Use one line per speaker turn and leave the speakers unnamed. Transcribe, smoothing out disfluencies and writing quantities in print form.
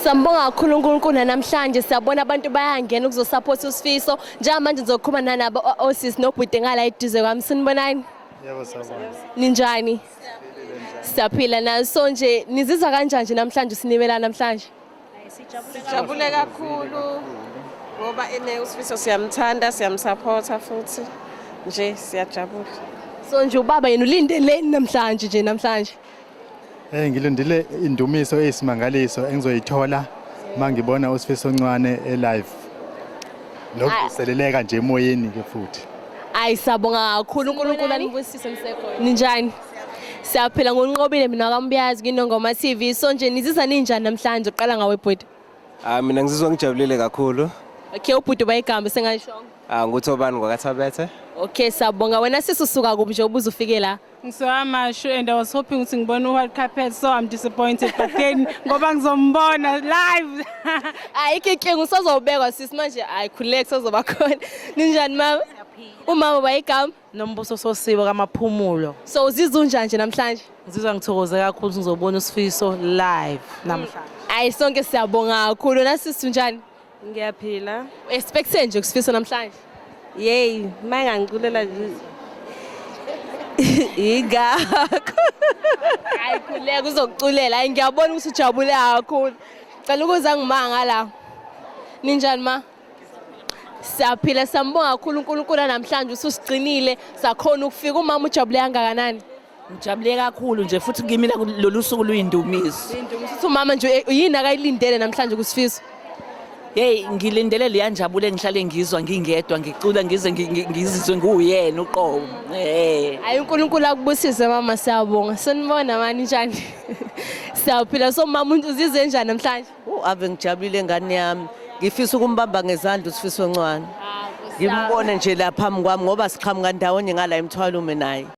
Sambonga kakhulu uNkulunkulu namhlanje siyabona abantu bayangena ukuzosupport uSifiso. Njengamanje ngizokhuluma nanabo osisi nobhuti ngala eduze kwami. Sinibonani?
Yebo, sawubona.
Ninjani? Siyaphila na. So nje nizizwa kanjani nje namhlanje sinibela namhlanje?
Sijabule kakhulu ngoba ene uSifiso siyamthanda, siyamsupporta futhi nje siyajabula.
So nje ubaba yena ulindeleni namhlanje nje namhlanje?
Ngilindile indumiso eyisimangaliso engizoyithola mangibona uSifiso Ncwane e-live. Nokuvuseleleka nje emoyeni ke futhi.
Ayi, siyabonga kakhulu, uNkulunkulu anibusise nisekhona. Ninjani? Siyaphila ngonqobile mina kaMbuyazi kwiNongoma TV. So nje nizizwa ninjani namhlanje uqala ngawe, bhuti?
Ah, mina ngizizwa ngijabulile kakhulu.
Okay, ubhuti bayigamba sengayishongo.
Ah, nguThobani ngwakaThabethe.
Okay, siyabonga. Wena sisi usuka kuphi nje ubuze ufike la?
Ngisuka Mashu and I was hoping ukuthi ngibone u-white carpet, so I'm disappointed, but then ngoba ngizombona live.
Ayikho inkinga, usazobekwa sisi manje, ayikhululeke, kusazoba khona. Ninjani, mama? Umama bayigama?
Nombuso Sosibo kaMaphumulo.
So uzizwa unjani nje namhlanje?
Ngizizwa ngithokoze kakhulu ukuthi ngizobona uSifiso live namhlanje.
Ayi, sonke siyabonga kakhulu. Nasisi, unjani?
Ngiyaphila.
Expecte nje kuSifiso namhlanje?
Yey, mangangiculela nje. Ingakho.
Hayi, khuleka, uzokuculela. Hayi, ngiyabona ukuthi ujabule kakhulu. Cela ukuza ngimanga la. Ninjani, ma? Siyaphila, siyambonga kakhulu uNkulunkulu namhlanje ususigcinile sakhona ukufika. Umama ujabule kangakanani?
Ngijabule kakhulu nje futhi kimina lolu suku luyindumiso.
Ukuthi umama nje yini akayilindele namhlanje kuSifiso?
Hey, ngilindele leya njabulo engihlale ngizwa ngingedwa ngicula ngize ngizizwe nguwuyena uqobo.
Hayi, uNkulunkulu akubusise, mama, siyabonga. Sanibona mani, njani? Siyaphila. So mama, uzizwe njani namhlanje?
Oh, ave ngijabulile, ngane yami. Ngifisa ukumbamba ngezandla uSifiso Ncwane. Ngimbone nje la phambi kwami ngoba siqhamuka ndawonye ngala eMthwalume naye.